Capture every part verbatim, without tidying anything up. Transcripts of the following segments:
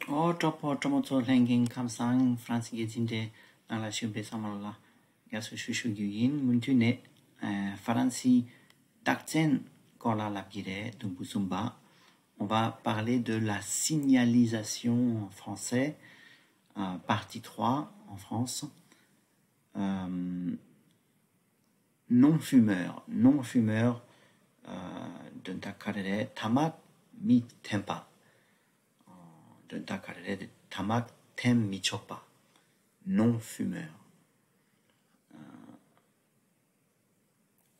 ཨོ། གྲོགས་པོ་གྲོགས་མོ་ཚོ་ལྷན་རྒྱས་ཁམས་བཟང་། ཧྥ་རན་སི་རྒྱལ་སྤྱིའི་འབྲེལ་ནང་ལ་བཞུགས་པའི་ཚང་མ་ལ་དགའ་བསུ་ཞུ་ཞུ་རྒྱུ་ཡིན། མུ་མཐུད་ནས་ཨ་ཧྥ་རན་སིའི་རྟགས་མཚན་སྐོར་ལ་ལབ་ཀྱི་རེད། དུམ་བུ་གསུམ་པ། On va parler de la signalisation en français, euh, partie trois en France. Euh, non-fumeur, non-fumeur, euh, དོན་དག་ག་རེ་རེད། ཐ་མག་མི་འཐེན་པ། དོན་དག་ག་རེ་རེད། ཐ་མག་འཐེན་མི་ཆོག་པ། Non-fumeur.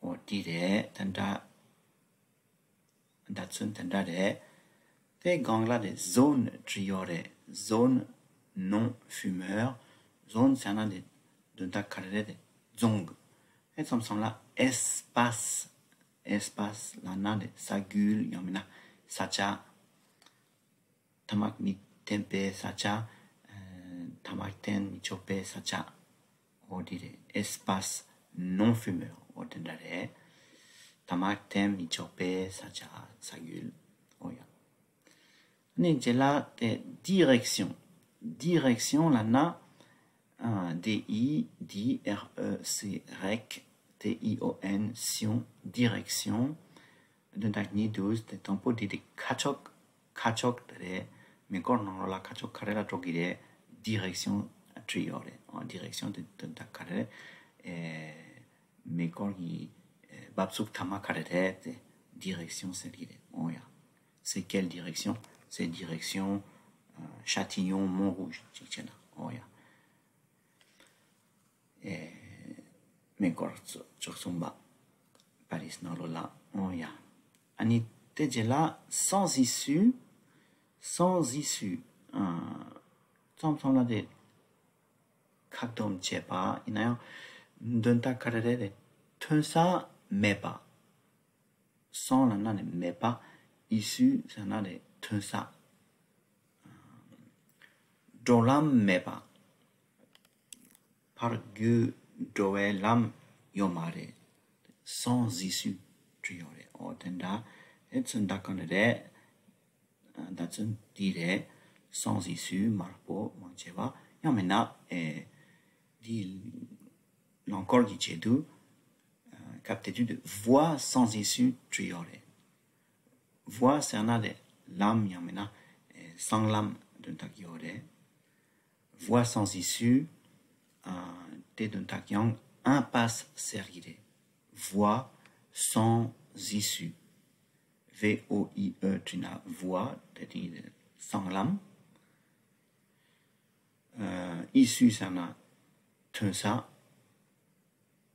ཨོ་དེ་རེད། དེ་འདྲ། འདྲ་ཚུན་དེ་འདྲ་རེད། དེ་སྒང་ལ་རེད། zone བྲིས་ཡོད་རེད། Zone non-fumeur. Zone ཟེར་ན་དེ་དོན་དག་ག་རེ་རེད། རྫོང་། ཨེ་མཚམས་མཚམས་ལ་espace. Espace ལབ་ན་དེ་ས་འགུལ་ཡང་མིན་ན་ས་ཆ། ཐ་མག་མི་འཐེན་པའི་ས་ཆ། ཨ་ཐ་མག་འཐེན་མི་ཆོག་པའི་ས་ཆ། ཨོ་དེ་རེད། Espace non-fumeur. ཨོ་དེ་འདྲ་རེད། ཐ་མག་འཐེན་མི་ཆོག་པའི་ས་ཆ། ས་འགུལ། ཨོ་ཡ། ཨ་ནི་རྗེས་ལ་དེ་direction. Direction ལབ་ན། ཨ་D I D R E C, rec, T I O N, tion, direction. དོན་དག་གཉིས་འདུག་དེ་དང་པོ་དེ་དེ་ཁ་ཕྱོགས། ཁ་ཕྱོགས་དེ་རེད། མེ་འཁོར་ནང་ལོགས་ལ་ཁ་ཕྱོགས་ག་རེ་ལ་འགྲོ་གི་རེད། Direction བྲིས་ཡོད་རེད། ཨོ་direction དེ་དོན་དག་ག་རེ་རེད། ཨེ་མེ་འཁོར་གྱི་ཨེ་འབབ་ཚུགས་ཐ་མ་ག་རེ་རེད་དེ། Direction ཟེར་གི་རེད། ཨོ་ཡ། C'est quelle direction? C'est direction, euh, Châtillon, Montrouge ཅིག་བྱས་ན། ཨོ་ཡ། ཨེ་མེ་འཁོར་བཅུ་གསུམ་པ། Paris ནང་ལོགས་ལ། ཨོ་ཡ། ཨ་ནི་དེ་རྗེས་ལ་sens issu. Sens issu. ཨ་མཚམས་མཚམས་ལ་དེ་ཁ་སྡོམ་བྱས་པ་ཡིན་ན་ཡང་དོན་དག་ག་རེ་རེད་དེ། ཐོན་ས་མེད་པ། Sens ལབ་ན་ནི་མེད་པ། Issu ཟེར་ན་ནི་ཐོན་ས། འགྲོ་ལམ་མེད་པ། ཕར་རྒྱུག་འགྲོ་བའི་ལམ་ཡོད་མ་རེད། Sens issu བྲིས་ཡོད་རེད། ཨོ་དེ་འདྲ། ཨེ་ཚུན་ད་ག་ནས་རེད། ད་ཚུན་འདི་རེད། Sens issu མར་པོ་མང་ཆེ་བ། ཡང་མིན་ན་ཨེ་འདི་རླངས་འཁོར་གྱི་ཆེད་དུ། སྐབས་དེ་དུས་དུ་voie sens issue བྲིས་ཡོད་རེད། Voie ཟེར་ན་དེ་ལམ་ཡང་མིན་ན་སྲང་ལམ་དོན་དག་ཡོད་རེད། Voie sens issue དེ་དོན་དག་ཡང་impasse ཟེར་གྱི་རེད། Voie sens issue. V O I E བྲིས་ན་voie དེ་དེ་སྲང་ལམ། ཨ་issue ཟེར་ན་ཐོན་ས།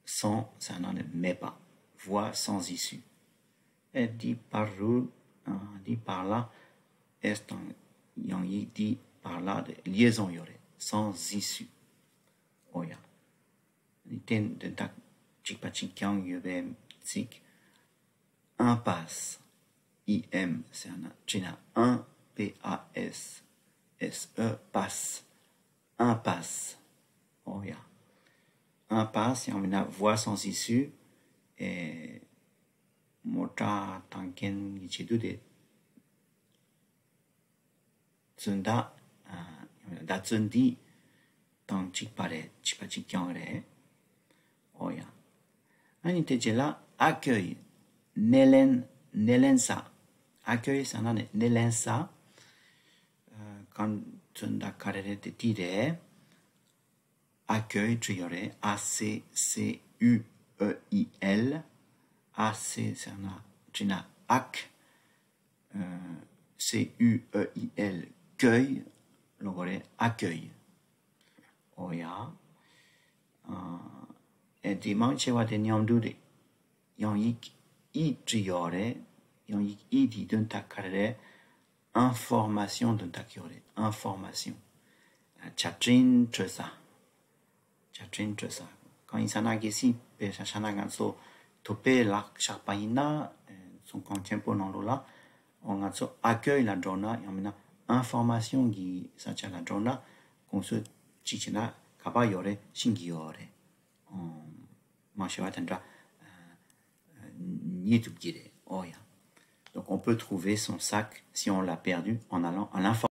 Sens ཟེར་ན་ནི་མེད་པ། Voie sens issue. ཨེ་འདི་བར་རུ། ཨ་འདི་བར་ལ་S དང་ཡང་ཡིག་འདི་བར་ལ་liaison ཡོད་རེད། Sens issue. ཨོ་ཡ། ནི་དེ་འདི་དག་གཅིག་པ་གཅིག་རྐྱང་ཡོད་པའི་ཚིག Impasse. I M ཟེར་ན་བྲིས་ན་un P A S S E, passe. Impasse. ཨོ་ཡ། Impasse ཡང་མིན་ན་voie sens issue. ཨེ་མོ་ཊ་བཏང་མཁན་གྱི་ཆེད་དུ་དེ། ཚུན་ད། ཨ་ཡང་མིན་ན་ད་ཚུན་འདི་དང་གཅིག་པ་རེད། གཅིག་པ་གཅིག་རྐྱང་རེད། ཨོ་ཡ། ཨ་ནི་དེ་རྗེས་ལ་accueil། སྣེ་ལེན། སྣེ་ལེན་ས། Accueil ཟེར་ན་ནི་སྣེ་ལེན་ས། ཨ་གང་ཚུན་ད་ག་རེ་རེད་དེ་འདི་རེད། Accueil བྲིས་ཡོད་རེད། A C C U E I L. A C ཟེར་ན་བྲིས་ན་ac། ཨ་C U E I L, cueil ལབ་དགོས་རེད། Accueil. ཨོ་ཡ། ཨ་ཨེ་འདི་མང་ཆེ་བ་དེ་མཉམ་འདུས་རེད། ཡང་ཡིག་E བྲིས་ཡོད་རེད། ཡང་ཡིག་E འདི་དོན་དག་ག་རེ་རེད། Information དོན་དག་ཡོད་རེད། Information. ཨ་ཆ་འཕྲིན་སྤྲོད་ས། ཆ་འཕྲིན་སྤྲོད་ས། གང་ཡིན་ཟེར་ན་གལ་སྲིད་དཔེ་ཆ་བཞག་ན་ང་ཚོ་ཐོ་པའི་ལག་བཞག་པ་ཡིན་ན། ཨེ་ཚོང་ཁང་ཆེན་པོ་ནང་ལོགས་ལ། ཨོ་ང་ཚོ་accueil ལ་འགྲོ་ན་ཡང་མིན་ན་information གི་ས་ཆ་ལ་འགྲོ་ན། གོང་ཚོད་གཅིག་བྱས་ན་ག་པར་ཡོད་རེད། ཤེས་ཀྱི་ཡོད་རེད། ཨོ་མང་ཆེ་བ་དེ་འདྲ་ཨ་རྙེད་ཐུབ་ཀྱི་རེད། ཨོ་ཡ། Donc on peut trouver son sac si on l'a perdu en allant à l'information.